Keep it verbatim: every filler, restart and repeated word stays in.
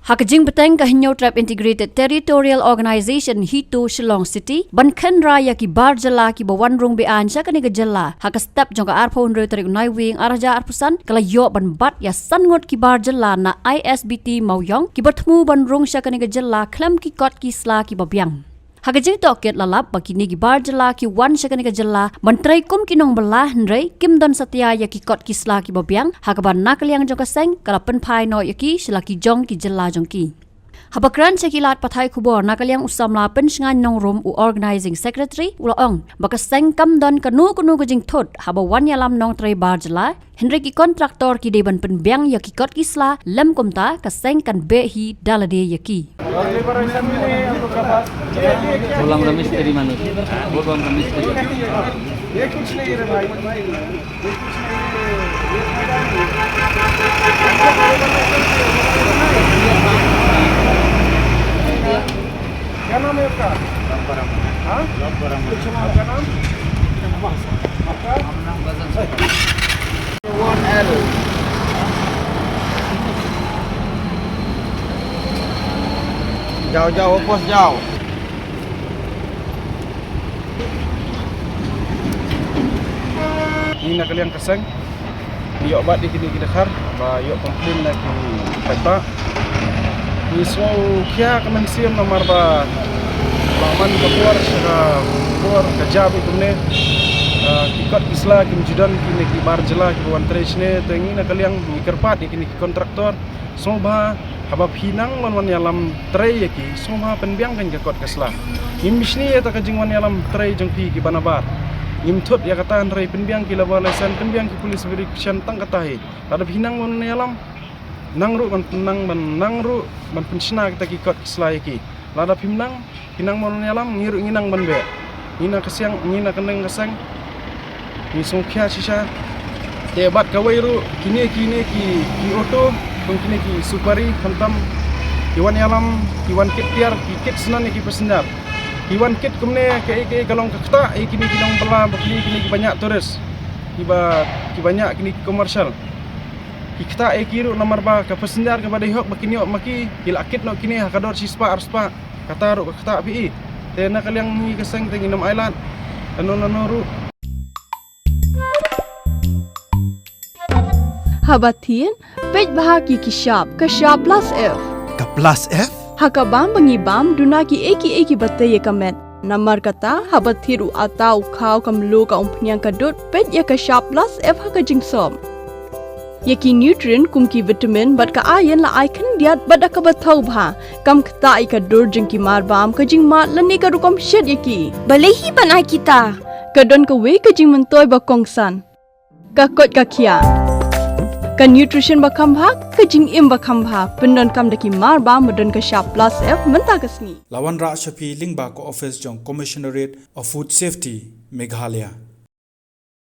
Ha ka jingbteng ka Hynñiewtrep Integrated Territorial Organization HITO Shillong City, ban kynra ïa ki bar jylla kiba wan rung be-aiñ sha kane ka jylla, ha ka step jong ka arphew hynriew tarik u Naiwieng arhajar arphew san, ka la ïoh ban bat ïa san ngut ki bar jylla na I S B T Mawiong, kiba thmu ban rung sha kane ka jylla khlem ki kot ki sla kiba biang. Ha ka jingtohkit la lap ba kine ki bar jylla ki wan sha kane ka jylla ban trei kum ki nongbylla, hynrei kim don satia ïa ki kot ki sla kiba biang, ha kaba na ka liang jong ka seng ka la pynphai noh ïa ki sha la ki jong ki jylla jong ki. Haba kren sha ki lad pathai khubor na ka liang u samla Pynshngaiñ Nongrum, u Organizing Secretary, u la ong ba ka seng kam don kano kano ka jingthut haba wan ïalam nongtrei bar jylla, hynrei ki kontraktor ki dei ban pynbiang ïa ki kot ki sla, lym kumta ka seng kan beh hi da lade ïa ki. क्या नाम है आपका? हाँ? आपका नाम? आपका? जाओ, जाओ, वापस जाओ। Ngi na ka liang ka seng ngi ïoh bat ïa kine ki dkhar ba ïoh complain na ki paidbah. Ngi sngewkhia ka mynsiem namar ba la man ka por sha ka por ka jia beit kumne. Ah, ki kot ki sla kim ju don, kine ki bar jylla kiba wan trei shane, te ngi na ka liang ngi kyrpad ïa kine ki kontraktor, sngewbha haba phi nang ban wan ïalam trei ïa ki, sngewbha pynbiang kein ka kot ka sla. Ngim bishni ïa kata ka jingwan ïalam trei jong phi kiba nabar. Ngim thut ïa kata, hynrei pynbiang ki labour license, pynbiang ki police verification tang kata hi. Lada phi nang ban ïalam, nang ruh ban, nang ban, nang ruh ban pynshna kita ki kot ki sla ïa ki. Lada phim nang, phi nang ban ïalam, ngi ruh ngi nang ban beh. Ngi na ka seng, ngi na ka liang ka seng ngi sngewkhia shisha. Te bad kawei ruh, kine, kine ki, ki auto, kum kine ki supari, khamtam ki wan ïalam, ki wan kit tiar, ki kit snan ïa ki passenger. Ki wan kit kumne, kaei kaei ka long ka ktah ïa kine ki nongbylla, ba kine, kine kiba ñiah tourist, kiba, kiba ñiah kine ki commercial. Ki ktah ïa ki ruh namar ba ka passenger kaba dei hok ba kin ïoh ma ki, ki la kit noh kine ha ka dor shispah arspah. Kata ruh ka ktah phi i. Te na ka liang ngi ka seng te ngin ym ailad lano lano ruh. Haba thied, peit bha ïa ki shap, ka shap plus F. Ka plus F? Ha ka bam ba ngi bam, duna kiei kiei kiba tei ïa ka met. Namar kata, haba thied u atta, u khaw, ka mluh, ka umphniang, ka dud, peit ïa ka shap plus F ha ka jingsop. Ïa ki nutrient kum ki vitamin bad ka iron la ai khyndiat bad da kaba thaw bha. Kam ktah ïa ka dur jong ki marbam, ka jingmad lane ka rukom shet ïa ki. Balei hi ban ai kita? Ka don kawei ka jingmyntoi ba kongsan. Ka koit ka khiah. Ka nutrition ba kham bha, ka jingim ba kham bha. Pyndonkam da ki marbam ba don ka shap plus F mynta ka sngi. La wanrah sha phi lyngba ka office jong Commissionerate of Food Safety, Meghalaya.